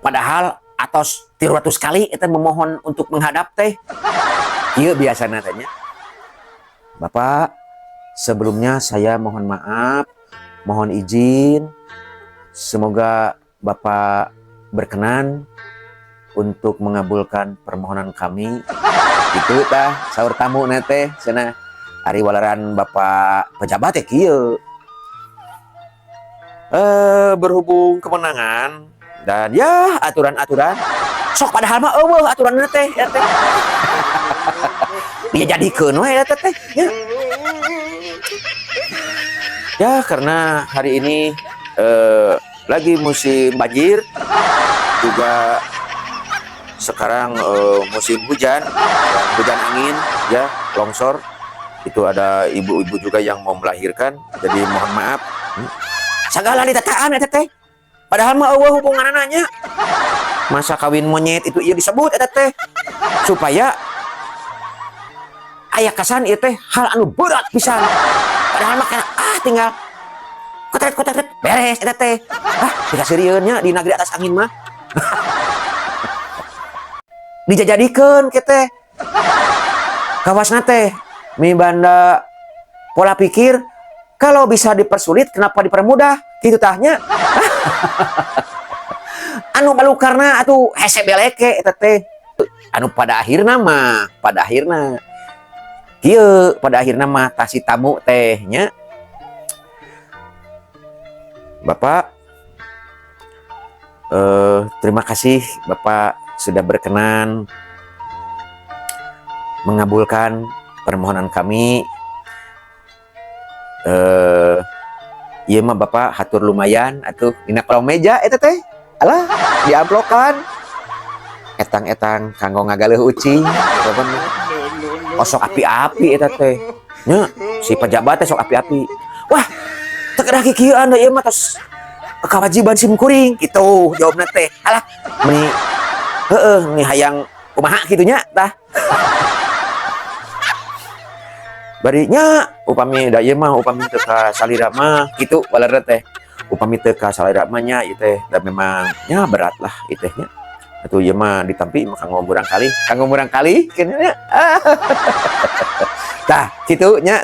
Padahal atos 300 kali eta memohon untuk menghadap teh. Ieu biasana teh nya. "Bapak, sebelumnya saya mohon maaf, mohon izin. Semoga Bapak berkenan untuk mengabulkan permohonan kami." Itu tah saur tamu teh cenah. Ari waleran Bapak pejabat ya kieu. Berhubung kemenangan dan ya aturan-aturan sok, padahal mah euweuh aturan teh ya teh. Dia jadikeun we eta teh ya. Ya, karena hari ini lagi musim banjir juga, sekarang musim hujan dan hujan angin ya, longsor itu, ada ibu-ibu juga yang mau melahirkan, jadi mohon maaf. Segala ditataan eta teh, padahal mah euweuh hubunganna nya. Masa kawin monyet itu iya disebut eta teh supaya aya kesan ieu teh hal anu berat pisan, padahal mah kana tinggal kotret kotret beres eta teh. Ah, dikasirieun nya di negeri atas angin mah dijajadikeun ke teh kawasna teh mibanda pola pikir, kalau bisa dipersulit, kenapa dipermudah, gitu tah nya. Anu balukarna atuh hese beleke eta teh. Anu pada akhirna mah, pada akhirna kieu, pada akhirna mah tah si tamu teh nya, "Bapak, terima kasih Bapak sudah berkenan mengabulkan permohonan kami. Ieu mah Bapak hatur lumayan atuh dina kolong meja eta teh. Alah, diamplokan. Etang-etang kanggo ngagaleuh ucing." Oh, sok api-api eta teh. Nya, si pejabat teh sok api-api. "Wah, teu kedah kikieuan da ieu mah tos kewajiban sim kuring," gitu jawabna teh. Alah, meni heeh, meni hayang kumaha kitu nya tah. Bari nya upami da ieu mah upami teu ka salira mah kitu balerna teh. Upami teu ka salira mah nya ieu teh da memang nya berat lah ieu teh nya. Atuh ieu mah ditampi mah kanggo murangkalih kitu nya. Tah, kitu nya.